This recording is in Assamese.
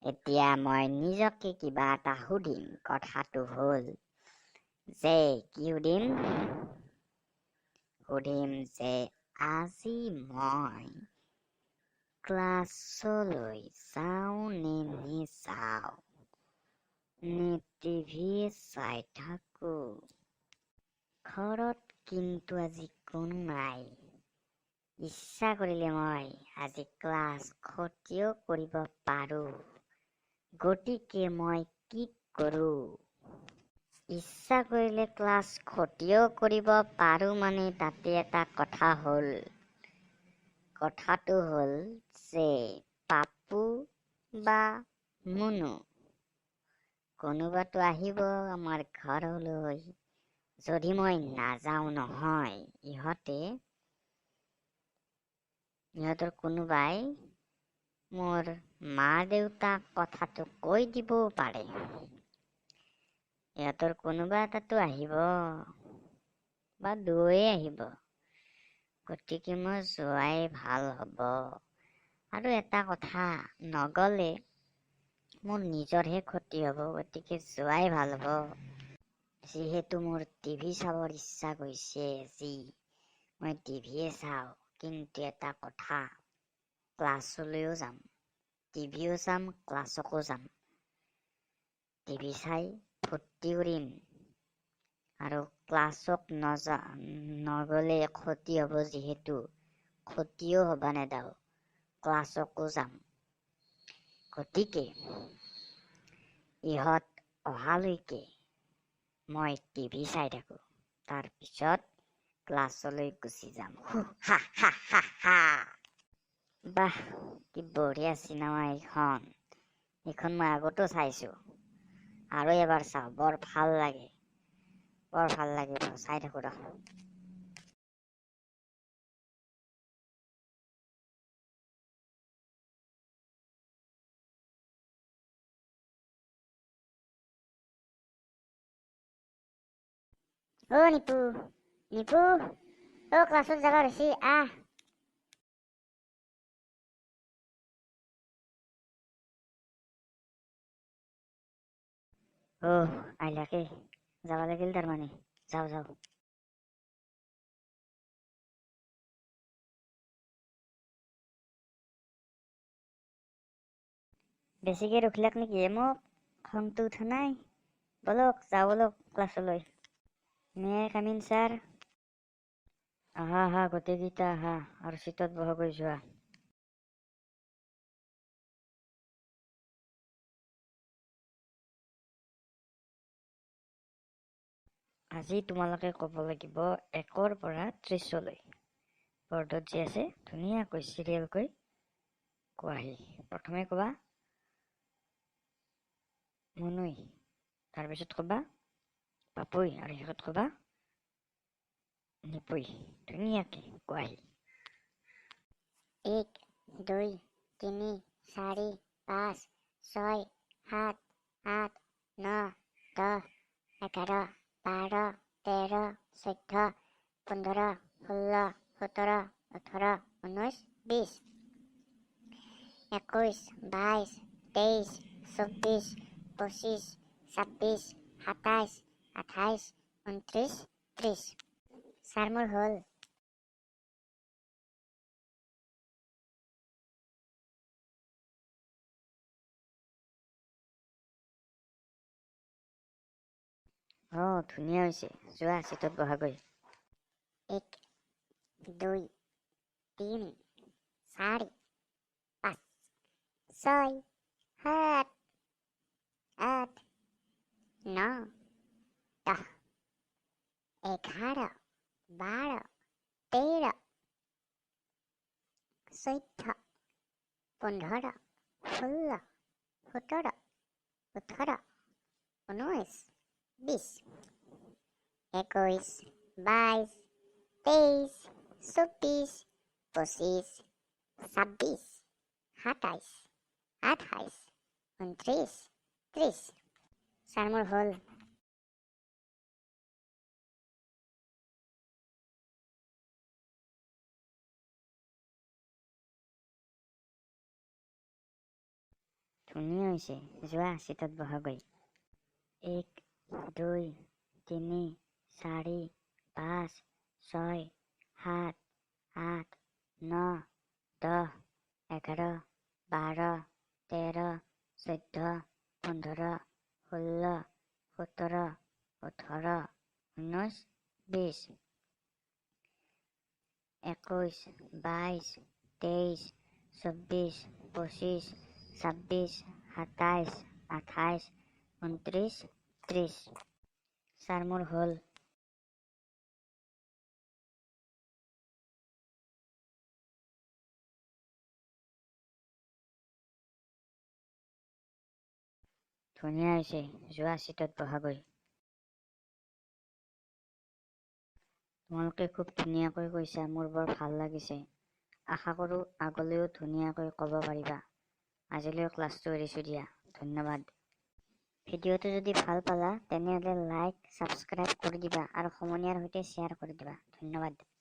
এতিয়া মই নিজকে কিবা এটা সুধিম। কথাটো হ'ল যে কি সুধিম? সুধিম যে আজি মই ক্লাছলৈ যাওঁ নে নেযাওঁ নে টিভিয়ে চাই থাকোঁ? ঘৰত কিন্তু আজি কোনো নাই। ইচ্ছা কৰিলে মই আজি ক্লাছ ক্ষতিও কৰিব পাৰোঁ। গতিকে মই কি কৰোঁ? ইচ্ছা কৰিলে ক্লাছ ক্ষতিও কৰিব পাৰোঁ, মানে তাতে এটা কথা হ'ল। কথাটো হ'ল যে পাপু বা মুনু কোনোবাটো আহিব আমাৰ ঘৰলৈ। যদি মই নাযাওঁ নহয়, ইহঁতৰ কোনোবাই মোৰ মা দেউতাক কথাটো কৈ দিবও পাৰে। ইহঁতৰ কোনোবা এটাতো আহিব বা দুয়োৱে আহিব। গতিকে মই যোৱাই ভাল হ'ব। আৰু এটা কথা, নগ'লে মোৰ নিজৰহে ক্ষতি হ'ব, গতিকে যোৱাই ভাল হ'ব। যিহেতু মোৰ টিভি চাবৰ ইচ্ছা গৈছে আজি, মই টিভিয়ে চাওঁ। কিন্তু এটা কথা, ক্লাছলৈও যাম, টিভিও চাম, ক্লাছকো যাম। টিভি চাই ফূৰ্তি কৰিম আৰু ক্লাছক নগ'লে ক্ষতি হ'ব, যিহেতু ক্ষতিও হ'ব নেদাওঁ, ক্লাছকো যাম। গতিকে ইহঁত অহালৈকে মই টিভি চাই থাকোঁ, তাৰপিছত ক্লাছলৈ গুচি যাম। হা হা হা হা। বাহ, কি বঢ়িয়া চিনেমা এইখন। এইখন মই আগতো চাইছোঁ, আৰু এবাৰ চাওঁ, বৰ ভাল লাগে, বৰ ভাল লাগিব, চাই থাকোঁ ৰহ। অ' নিপু, নিপু, অ' ক্লাছত যাব হৈছে, আহ। অ' আইলাকে যাব লাগিল তাৰমানে, যাওঁ যাওঁ। বেছিকৈ ৰখিলাক নেকি হে মোক? খংটো উঠা নাই? ব'লক যাওঁ ব'লক ক্লাছলৈ। May I come in sir? আহা আহা গোটেইকেইটা আহা আৰু চিটত বহাগৈ যোৱা। আজি তোমালোকে ক'ব লাগিব 1ৰ পৰা 30লৈ। বৰ্ডত যি আছে ধুনীয়াকৈ চিৰিয়েলকৈ কোৱাহি। প্ৰথমে ক'বা মুনুই, তাৰপিছত ক'বা পাপুই, আৰু শেষত ক'বা নিপুই। ধুনীয়াকৈ কোৱাহি। 1, 2, 3, 4, 5, 6, 7, 8, 9, 10, 11, 12, 13, 14, 15, 16, 17, 18, 19, 20, 21, 22, 23, 24, 25, 26, 27, 28, 29, 30। Sir মোৰ হ'ল। অঁ, ধুনীয়া হৈছে, যোৱা চিটত বহাগৈ। 1, 2, 3, 4, 5, 6, 7, 8, 9, 10, 11, 12, 13, 14, 15, 16, 17, 18, 19, 20, 21, 22, 23, 24, 25, 26, 27, 28, 29, 30। Sir মোৰ হ'ল। ধুনীয়া হৈছে, যোৱা চিটত বহাগৈ। 1, 2, 3, 4, 5, 6, 7, 8, 9, 10, 11, 12, 13, 14, 15, 16, 17, 18, 19, 20, 21, 22, 23, 24, 25, 26, 27, 28, 29, 30। Sir, মোৰ হ'ল। ধুনীয়া হৈছে, যোৱা চিটত বহাগৈ। তোমালোকে খুব ধুনীয়াকৈ কৈছা, মোৰ বৰ ভাল লাগিছে। আশা কৰোঁ আগলৈও ধুনীয়াকৈ ক'ব পাৰিবা। আজিলৈ ক্লাছটো এৰিছোঁ দিয়া, ধন্যবাদ। ভিডিঅ'টো যদি ভাল পালা তেনেহ'লে লাইক, ছাবস্ক্ৰাইব কৰি দিবা আৰু সমনীয়াৰ সৈতে শ্বেয়াৰ কৰি দিবা। ধন্যবাদ।